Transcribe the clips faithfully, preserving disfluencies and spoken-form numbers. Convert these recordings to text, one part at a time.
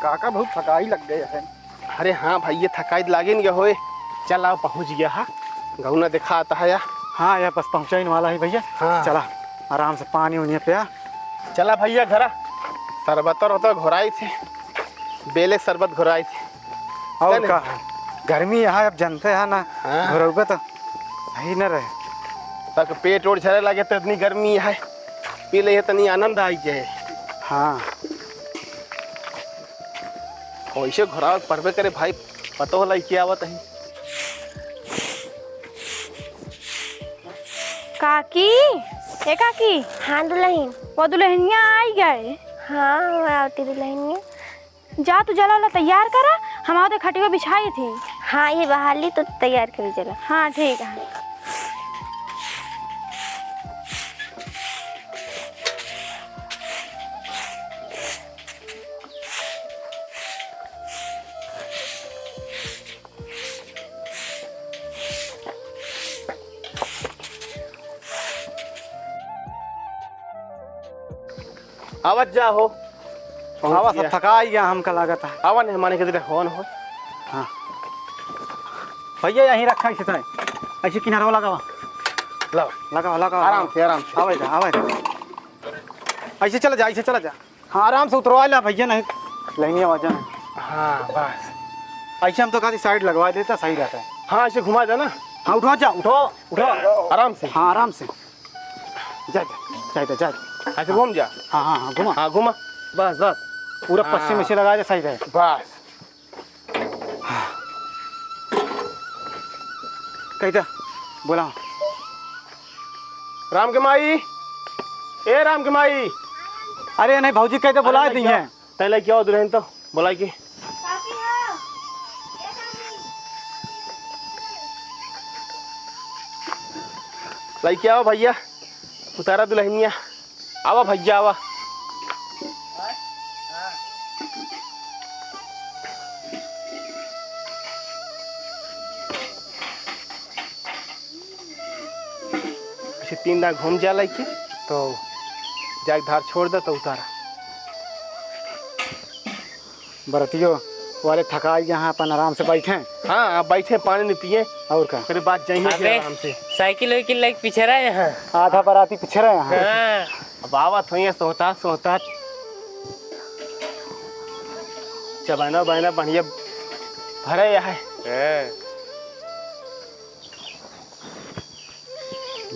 काका बहुत थकाई लग गए है। अरे हाँ भइया, थकाई लागे नहीं होए। चल आओ, पहुँच गया हा। गौना देखा आता है या। हाँ यार, बस पहुँचा ही वाला है भइया। हाँ। चला, आराम से पानी उनी पिया। चला भइया घरा, शरबत और तो घोराई थे, बेले शरबत घोराई थे। और चल। का, गर्मी यहाँ अब जनते है ना, हाँ। घोरउबे तो सही न रहे। तक पेट ओट झरे लगे तो इतनी गर्मी है, पी ले तनी आनंद आई जाए। हाँ। वैसे घोरावे के परबे करे भाई, पतो लइके आवत है। काकी, ए काकी। हाँ दुलहिन। वो दुलहिनिया आई गए। हाँ, वो आवती दुलहिनिया। जा तू जला वाला तैयार करा, हम आवते खटियो बिछाई थी। हाँ, ये बहाली तो तैयार करी जला। हाँ, ठीक है। आवत जा हो। पहुँच आवा, सब गया। थका ही गया हमका लागत है। आवा नहीं, माने के दिन कौन हो? हाँ। भइया, यहीं रखा इसे तय। ऐसे किनारवा लगावा। लाओ। लगावा, लगावा, आराम लगावा। से, आराम से। आवा इधर, आवा इधर। ऐसे चला जा, ऐसे चला जा। हाँ, आराम से उतरवा ला भइया, नहीं लहंगे आवाजा नहीं। हाँ, बस। ऐसे हम तो खाली side लगवा देता, सही रहता है। हाँ, ऐसे घुमा देना। हाँ, उठवा जा, उठवा, उठवा। आराम से। हाँ, आराम से। जा, जा, जा, जा, जा। ऐसे घूम जा। हाँ, हाँ, हाँ, घुमा। हाँ, घुमा। बस, बस। पूरा हाँ। पश्चिम में से लगा दे, सही रहे। बस। कह दे, बोला। राम के माई, ए राम के माई। अरे नहीं भौजी, कह दे, बोला अरे दी लइके है। आओ, तै लइके आओ दुलहिन तो, बोला के। लइके आओ भइया, उतारा दुलहिनिया। आवा भइया, आवा। ऐसे तीन दाँय घूम जा लइके, तो जाके धार छोड़ दे, तो उतारा। बरतियो वाले थकाई यहाँ अपन आराम से बैठे। हाँ, आप बैठे, पानी नहीं पिए। और का? ओकरे बाद जाइए फिर अबे, आराम से। साइकिल वाइकिल लेके पीछे रहे यहाँ। आधा बराती पीछे रहे यहाँ। हाँ। अब आवत होइए सोहतात सोहतात। चबैना उबैना बढ़िया भरे यहाँ। हाँ।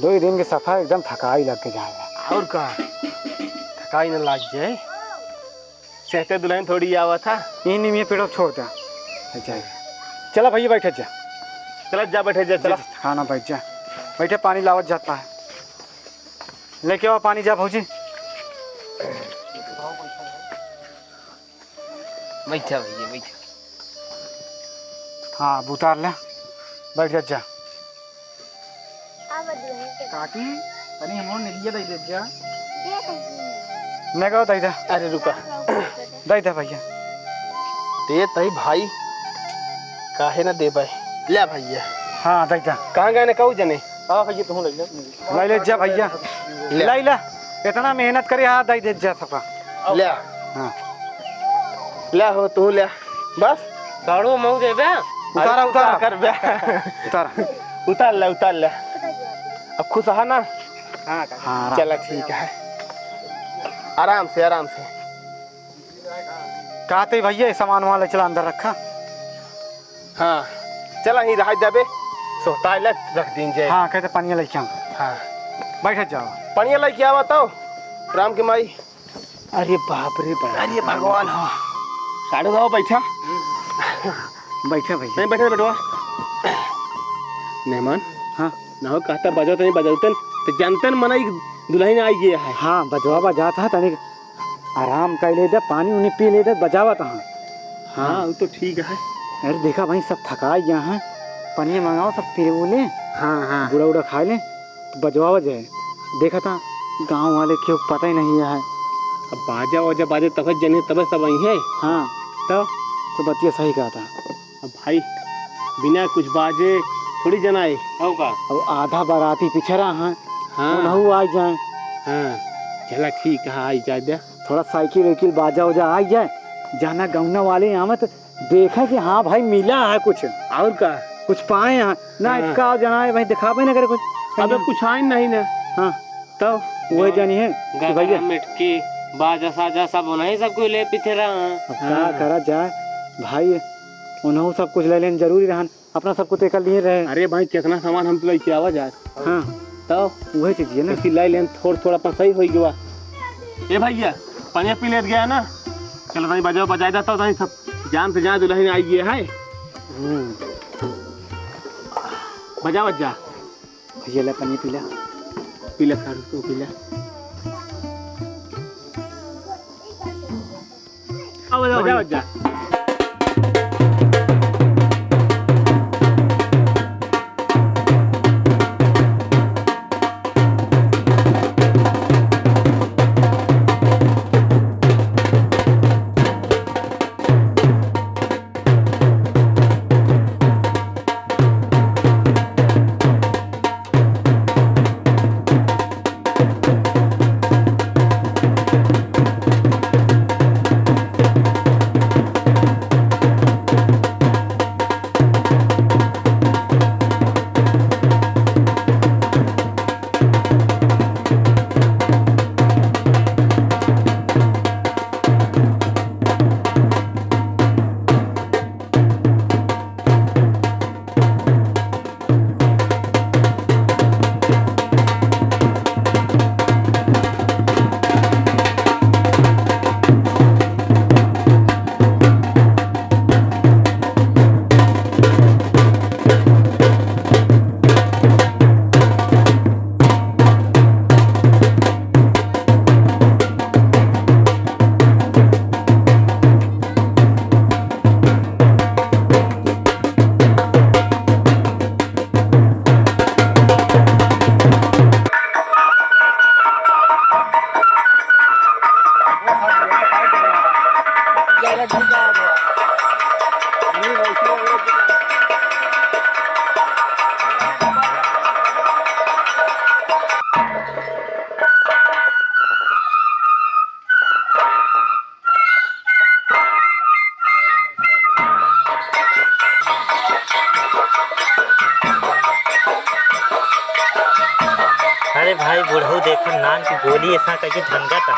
दो ही दिन के सफर एकदम थकाई लग के जाएगा। और का? थकाई न लाग जाए। सेहते दुलहिन थोड़ी आवा था। इन्हीं में पेड़ो छोड़ दे। अच्छा। चला भइया, बैठे जा। चला जा, बैठे जा, चला। जा, खाना बैठ जा। बैठे, पानी लावत जाता है। लेके आओ पानी, जा भौजी। बैठा भइया, बैठा। हाँ, अब उतार ले, बैठ जा, जा। काकी, तनी हमरो नेगिया दे दे जा। नेगो दे दे। अरे रुका। दे दे भइया। दे तई भाई, काहे ना देबे? ले भइया। हाँ, दे दे। कहाँ गए ने कहू जने? हाँ भइया, तू ले ले। ले ले जा भइया। ले। ले ले। इतना मेहनत करे, हाँ, दे दे जा सबका। ले। हाँ। ले हो, तू ले। बस। गाड़ू मऊ देबे? उतारा, अरे, उतारा। उतार बे। उतारा। उतार ले, उतार ले। अब खुश है ना? हाँ, हाँ, आराम। चला, ठीक है। आराम से, आराम से। कहते भइया, ये सामान वहाँ ले चला, अंदर रखा। हाँ, चला, ही रह जाबे। सोहता ले रख दीन जाए। हाँ, कहते पनिया लेके आओ। हाँ। बैठ जाओ। पनिया लेके आवा तो, राम के माई। अरे बाप रे बाप। अरे भगवान हो। साढ़ू बाबा बैठा। बैठा भइया। नहीं बैठा, बैठवा। मेहमान। हाँ। ना हो कहता बजो तनी बजौतन, तो जानतन मना एक दुलहिन आई गया है। हाँ, बजवा बजात है, तनी आराम कर ले दे, पानी उनी पी ले दे, बजावत हाँ। हाँ, वो तो ठीक है। अरे देखा भाई, सब थकाई गया है, पनिया मंगाओ, सब पी ले। हाँ, हाँ। गुड़ा उड़ा खा ले। बजवावा जाए। देखा था, गाँव वाले केहू पता ही नहीं है। अब बाजा वाजा बाजे तब जने, तब सब आई है। हाँ। तो? तो बतिया सही कहा था। अब भाई, बिना कुछ बाजे थोड़ी जनाए। हो का? अब आधा बाराती पिछड़ा है। हाँ। उनहू आ जाए। हाँ। चला ठीक है, आई जाए दे। थोड़ा साइकिल वाइकिल बाजा उजा आ जाए, जाना गौना वाले आवे तो देखे कि हाँ भाई मिला है कुछ। और का? कुछ पाए हैं ना, हाँ। इतका जाना है भाई, दिखावे ना करे कुछ। अबे कुछ आए नहीं ना। हाँ। तब वही जानी है कि गगरा, भैया मिटकी, बाजा साजा सब उन्हीं सब कोई ले पीछे रहा। अब का हाँ। करा जाए भाई, उन्हों सब कुछ ले लेन जरूरी रहन। अपना सब कुछ एकर लिए रहे। अरे भाई, कितना सामान हम तो लेके आवा जाए। हाँ। तो उहे चीज है ना। इसी लाई लेन थोड़ थोड़ा अपन सही होई गवा। ए भैया, पनिया पी लेत गया ना। चलो तनी बजाओ, बजाए देता तनी सब। जान से जान दुल्हन आई गई है। हम्म। बजा, बजा। भैया ले पनिया पी ले। पी ले सारू, तू पी ले। आओ, बजाओ, बजाओ, बजाओ। अरे भाई, बुढ़ऊ देखो, नान की गोली ऐसा करके धनका था।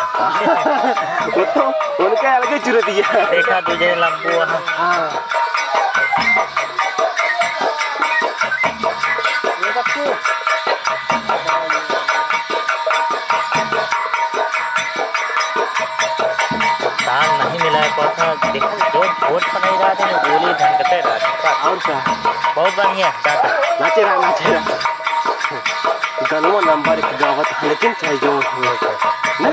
वो तो उनका अलग ही चुरा दिया। देखा, दूजे लंबू वहाँ। हाँ। ये बच्चू। तान नहीं मिला है, कौन सा देखो, जो वोट बनाई रहा था, वो गोली ढंगते रहा था। और का? बहुत बढ़िया, दादा। नाचे रहा, नाचे रहा। गनवा नंबर एक गावत है, लेकिन चाहे जो हो, ना?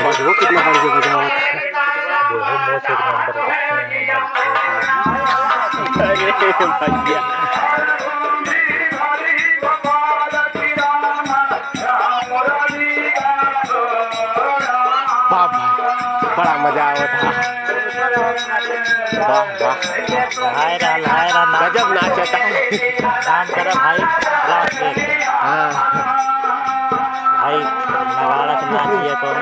बजबो कितना बढ़िया बजावत है। बूढ़ो मोछ एक नंबर रखे हैं। अरे भैया। बाप भाई, बड़ा मजा आवत है। वाह, वाह। हाय रा, हाय रा, नाच। गजब नाच होता है। काम करो भाई, रात में। हाँ। भाई, नगाड़ा के नाच ये कौन?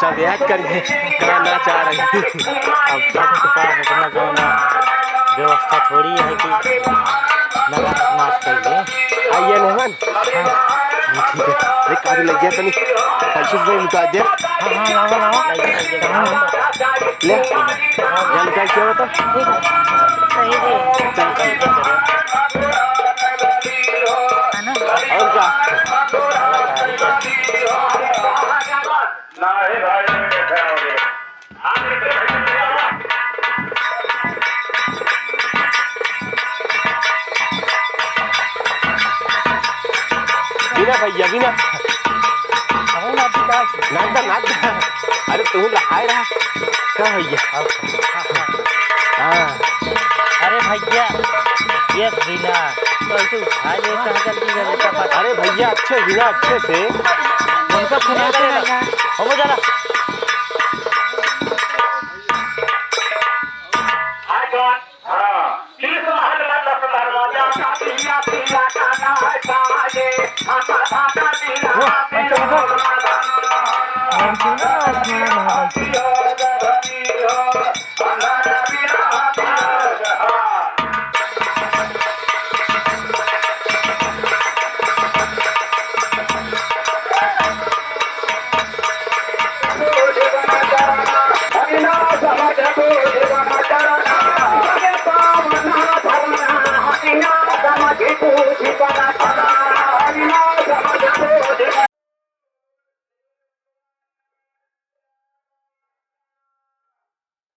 सब याद करिए, का नाच आ रही। अब सब के पास इतना कौन व्यवस्था थोड़ी है कि नगाड़ा के नाच करिए। आइए मेहमान। हाँ। ठीक है। अरे, काजू लग गया तनी। पैसे से उतार दे। हाँ, हाँ, लावा, लावा। ले। जान क्या, क्या होता? ठीक है। सही जी। चल, चल, चल। है ना? और क्या? बिना भैया, बिना। अरे नाच दा, नाच दा। अरे तू लहाय रहा। का भैया? हाँ। अरे भैया, ये बिना। तो ऐसे उठा ले, कहाँ जल्दी कर देता बस। अरे भैया, अच्छे बिना, अच्छे से। उनका सुना दे ना। हो जा ना। हाँ, तीस महल मंडप दरवाजा पिया पिया गाना है बाजे, हम भाग